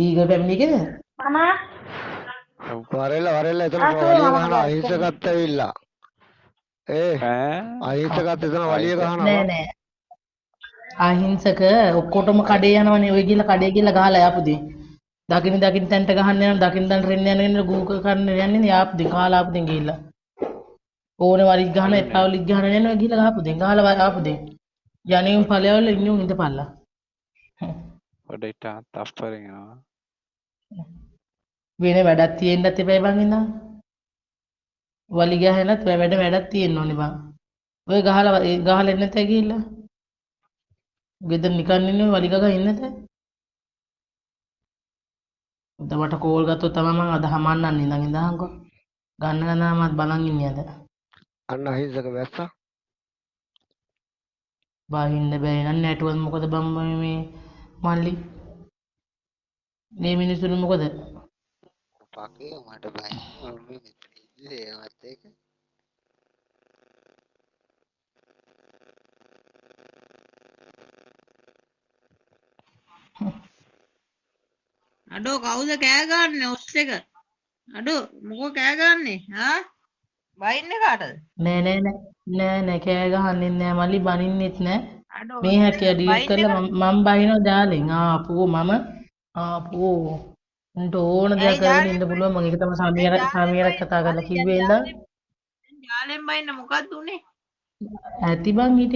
Eagle family එකේද? මාමා වරෙල්ලා වරෙල්ලා එතන ආ සෝරි වලිය මාමා ගහන අහිංසකත් ඇවිල්ලා. ඒ ඈ අහිංසකත් එතන වලිය අහිංසක නෑ ගහනවා. නෑ අහිංසක ඔක්කොටම කඩේ යනවනේ ඔය ගිහලා කඩේ ගිහලා ගහලා යාපුදී. දකින දකින තැනට ගහන්න යනවා දකින තැනට රෙන්න යන යන ගූගල් කරන්න යන්නේ යාපුදී කාලා ආපුදී ගිහිල්ලා. ඕනේ වලිත් ගහන එපා වලිත් ගහන යනවා ගිහිල්ලා ගහපුදී ගහලා ආපුදී. යන්නේ උන් ඵලයවල ඉන්නේ උන් ඉඳපල්ලා. පොඩ ඉටා තප්පරෙන් එනවා. වෙන වැඩක් තියෙන්නත් එපා බං ඉතින්. වලි ගහනත් වැඩ වැඩක් තියෙන්න ඕනේ බං. ඔය ගහලා ගහලා එන්නේ නැතේ ගිහිල්ලා. ගෙදර නිකන් ඉන්නේ වලි ගගා ඉන්නේ නැතේ. උදවට කෝල් ගත්තොත් තමයි මං අද හමන්නන්නේ ඉඳන් ඉඳහන්කෝ. ගන්න ගන්න මත් බලන් ඉන්නේ අද. අන්න අහිංසක වැස්සා. බහින්න බෑ නන් නැටුවත් මොකද බං මේ මල්ලි. මේ මිනිස්සුන් මොකද? පකේ මට බයි මම මේ මෙතන ඉන්නේ ඒවත් එක. අඩෝ කවුද කෑ ගහන්නේ ඔස් එක? අඩෝ මොකෝ කෑ ගහන්නේ? ආ බයින්නේ කාටද? නෑ නෑ නෑ නෑ නෑ කෑ ගහන්නෙත් නෑ මල්ලි බනින්නෙත් නෑ. අඩෝ මේ ඔස් එක හැටිය ඩිලීට් බයින්නේ කරලා කාටද? මම බහිනවා ජාලෙන්. ආපුවෝ මම ආපුවෝ උන්ට ඕන ඇයි දෙයක් කරගෙන ජාලෙන් ඉන්න පුළුවන්. මම ඒක තමයි දැන් සමීර ජාලෙන් සමීරත් බයින්න කතා කරලා හරි දැන් කිව්වේ ඉඳන් ජාලෙන් දැන් ජාලෙන් බයින්න මොකද්ද උනේ? ඇති බං හිටියේ.